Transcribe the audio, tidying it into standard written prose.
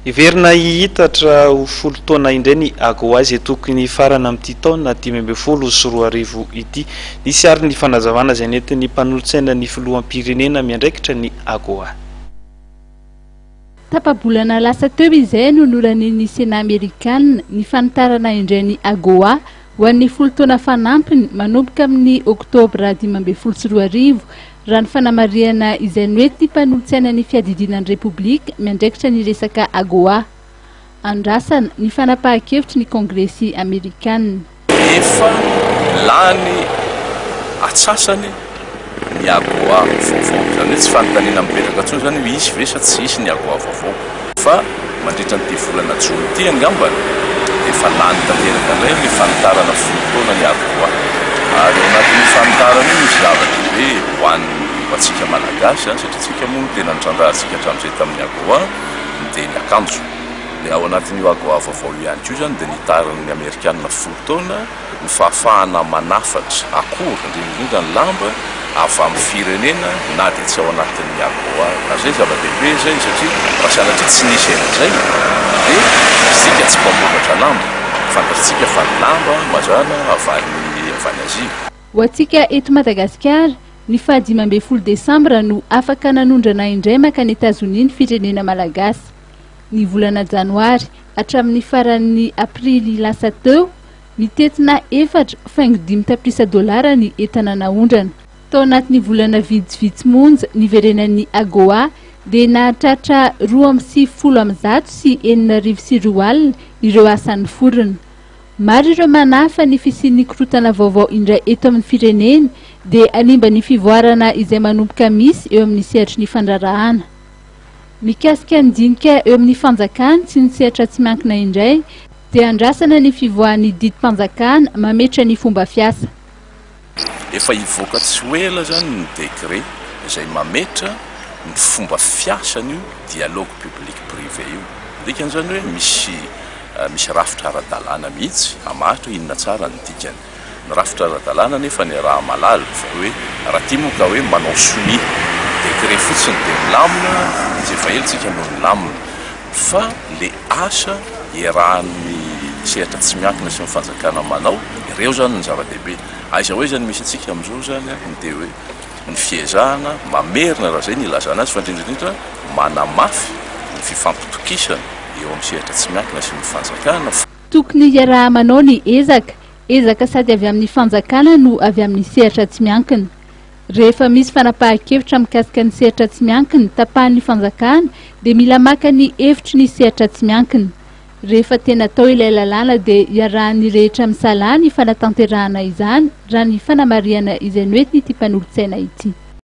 Heverina hihitatra ho 10 taona indray ny AGOA izay tokony hifarana amin'ity taona 2015 ity. Nisy ary ny fanazavana izay nentin'ny mpanolotsaina ny filoham-pirenena miandraikitra ny AGOA. Tapa-bolana lasa teo izay no nolanian'ny Sénat amerikana ny fanitarana indray ny AGOA ho an'ny 10 taona fanampiny manomboka amin'ny oktobra 2015, raha ny fanamarihana izay noentin'ny mpanolotsaina ny fiadidiana ny Repoblika miandraikitra ny resaka AGOA. Andrasana ny fanapahan-kevitry ny Kongresy amerikana. Efa lany atsasany ny AGOA vaovao. Izany hoe tsy fanontaniana mipetraka intsony izany hoe hisy ve sa tsy hisy ny AGOA vaovao. Fa mandritra an'ity volana jona ity angambany dia efa lany tanteraka indray ilay fanitarana 10 taona ny AGOA. Ary ao anatin'io fanitarana io misy zava-dehibe ho an'ny ho antsika Malagasy izany satria tsika moa no tena nitrandrahantsika hatramin'izay tamin'ny AGOA dia ny akanjo. Dia ao anatin'io AGOA vaovao io ihany koa izany dia nitarin'ny Amerikana 10 taona ny fahafahana manafatra akora, indrindra indrindra ny lamba, avy amin'ny firenena na dia tsy ao anatin'ny AGOA ary. Ary izay zava-dehibe izay satria raha sanatria tsy nisy an'izay dia isika tsy mpamokatra lamba. Fantatsika fa ny lamba mazàna avy any avy any Azia. Ho antsika eto Madagasikara, ny faha 15 desambra no afaka nanondrana indray mankany Etazonia ny firenena malagasy. Ny volana janoary hatramin'ny faran'ny aprily lasa teo, mitentina 4,5 tapitrisa dolara ny entana naondrana. Tao anatin'ny volana vitsivitsy monja niverenan'ny AGOA dia nahatratra 292 ireo asa niforona. Maro ireo manahy fa ny fisian'ny korontana vaovao indray eto amin'ny firenena dia hanimba ny fivoarana izay manomboka misy eo amin'ny sehatry ny fandraharahana. Mikasika ny dinika eo amin'ny fanjakana sy ny sehatra tsy miankina indray dia andrasana ny fivoahan'ny didim-panjakana mametra ny fomba fiasa. Efa hivoaka tsy ho ela izany ny décret izay mametra ny fomba fiasan'io dialogue public privé io. Ny dikan'izany hoe misy misy rafitra ara-dalàna mihitsy hamaritra hoe inona tsara ny dikany. Ny rafitra ara-dalàna anefa niaraha-mahalala fa hoe raha tia moa ka hoe manao sonia décret fotsiny dia milamina, izy efa ela tsika no nilamina fa le asa iarahan'ny sehatra tsy miankina sy ny fanjakana manao, ireo zany ny zava-dehibe. Aiza ho aiza ny misy antsika amin'izao zany dia hoe ny fiezahana mamerina raha izay ny ilazana azy fa indrindra indrindra manamafy ny fifampitokisana eo amin'ny sehatra tsy miankina sy ny fanjakana. Tokony hiaraha-manao ny ezaka, ezaka sady avy amin'ny fanjakana no avy amin'ny sehatra tsy miankina. Rehefa misy fanapahan-kevitra mikasika ny sehatra tsy miankina tapahan'ny fanjakana dia mila maka ny hevitry ny sehatra tsy miankina. Rehefa tena atao ilay lalàna dia iarahan'ny rehetra misalahy ny fanatanterahana izany raha ny fanamarihana izay noentin'ity mpanolotsaina ity.